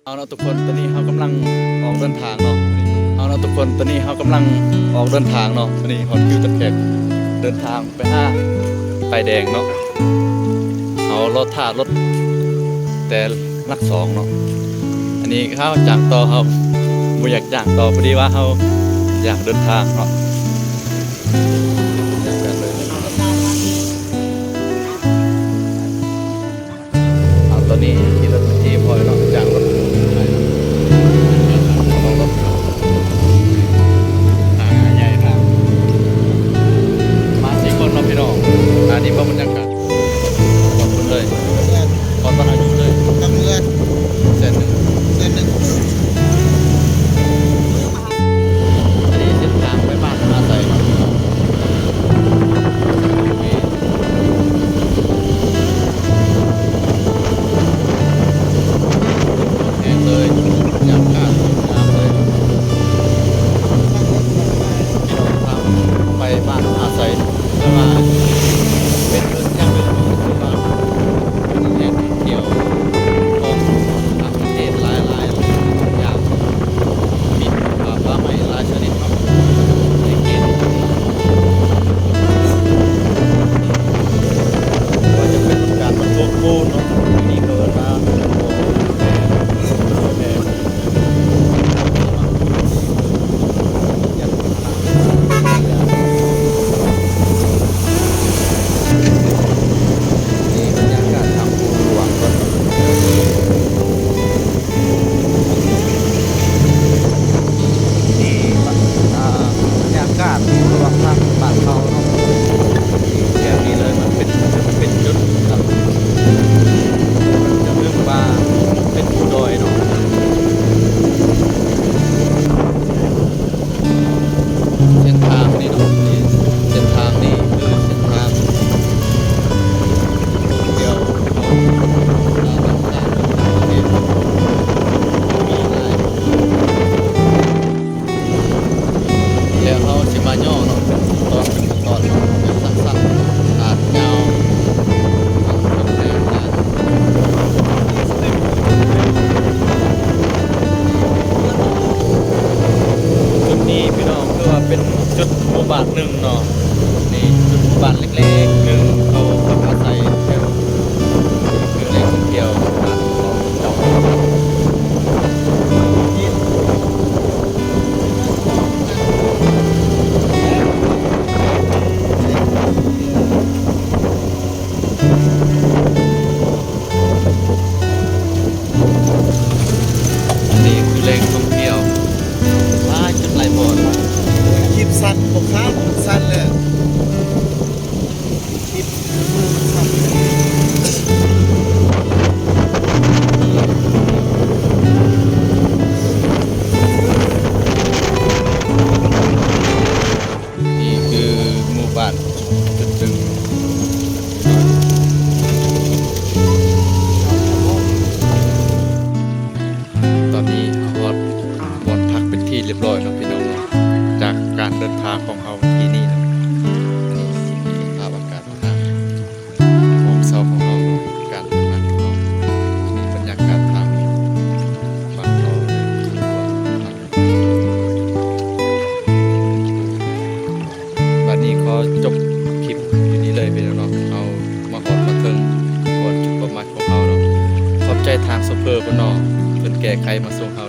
ເອົາເນາະທຸກຄົນ ຕອນນີ້ເຮົາກຳລັງອອກເດີນທາງເນາະ ເອົາເນາະທຸກຄົນ ຕອນນີ້ເຮົາກຳລັງອອກເດີນທາງເນາະ ຕອນນີ້ຮອດຄິວຈັບແຂກ ເດີນທາງໄປຫາປ້າຍແດງເນາະ ເຮົາລໍຖ້າລົດແຕ່ຫຼັກສອງເນາະ ອັນນີ້ເຮົາຈ້າງຕໍ່ ເຮົາບໍ່ຢາກຈ້າງຕໍ່ ພໍດີວ່າເຮົາຢາກເດີນທາງເນາະ. ເອົາ ຕອນນີ້ຂີ່ລົດທີ່ພໍເນາະ ຈາກລົດ ສອງລົດ ອ່າ ໃຫຍ່ມາກ ມາສີ່ຄົນເນາະພີ່ນ້ອງ ອັນນີ້ເບິ່ງບັນຍາກາດ ຂອບຄຸນເລີຍ ຂອບຄຸນເລີຍ ແສນໜຶ່ງ ແສນໜຶ່ງ. ອັນນີ້ເສັ້ນທາງໄປບ້ານອາໄສເນາະ ແຮງເລີຍ ບັນຍາກາດງາມເລີຍ ໄປບ້ານອາໄສ ແຕ່ວ່າເປັນເຮືອນຢ່າງໜຶ່ງ ຄືວ່າ ແຫຼ່ງທ່ອງທ່ຽວຂອງຕ່າງປະເທດຫຼາຍໆຢ່າງ ມີ ເອ່ອ ປ່າໄມ້ຫຼາຍຊະນິດເນາະ ໃນເຂດ ບໍ່ວ່າຈະເປັນການປະທ້ວງໂພນເນາະ ອັນນີ້ເຂົາເອີ້ນວ່າ ນີ້ບັນຍາກາດທາງພູຫຼວງເພິ່ນ ນີ້ບັນ ອ່າ ບັນຍາກາດພູຫຼວງທາງບ້ານເຂົາເນາະ ແບບນີ້ເລີຍ ມັນເປັນຈຸດເປັນຈຸດ ຈະເອີ້ນວ່າເປັນພູດອຍເນາະ. ເສັ້ນທາງນີ້ເນາະ ນີ້ ເສັ້ນທາງນີ້ຄືເສັ້ນທາງທ່ອງທ່ຽວເຂົ້າ ເຂົ້າຕ່າງປະເທດ ມີຫຼາຍ ແລ້ວເຮົາຊິມາຍໍ້ເນາະ ເປັນຕອນ ເປັນຕອນ ເປັນສັ້ນໆ ອາດຍາວ ຈຸດນີ້ພີ່ນ້ອງ ຄືວ່າເປັນຈຸດໝູ່ບ້ານໜຶ່ງເນາະ ນີ້ຈຸດໝູ່ບ້ານເລັກໆໜຶ່ງ ເຂົາພັກອາໄສແຖວ ຄືແຫຼ່ງທ່ອງທ່ຽວບ້ານເຂົາເຈົ້າ. ອັນນີ້ຄືແຫຼ່ງທ່ອງທ່ຽວ ຫຼາຍຈຸດຫຼາຍບ່ອນ ຄລິບສັ້ນບໍ່ຂາດ ສັ້ນແລ້ວ ຄລິບມືມັນສັ່ນ. ນີ້ຄືໝູ່ບ້ານຈຸດໜຶ່ງ ຕອນນີ້ຮອດບ່ອນພັກເປັນທີ່ລຽບລ້ອຍແລ້ວພີ່ນ້ອງເນາະ ຈາກການເດີນທາງຂອງເຮົາມື້ກີ້ນີ້ເນາະ ນີ້ສະພາບອາກາດທາງ ຫ້ອງເຊົ່າຂອງເຮົາເນາະ ການເດີນທາງຂອງເຮົາ ນີ້ບັນຍາກາດທາງບ້ານເຮົາ ບັດນີ້ຂໍຈົບຄລິບຢູ່ນີ້ເລີຍພີ່ນ້ອງເນາະ ເຮົາມາຮອດມາເຖິງບ່ອນຈຸດເປົ້າໝາຍຂອງເຮົາເນາະ ຂອບໃຈທາງໂຊເຟີເພິ່ນເນາະ ເພິ່ນແກ້ໄຂມາສົ່ງເຮົາ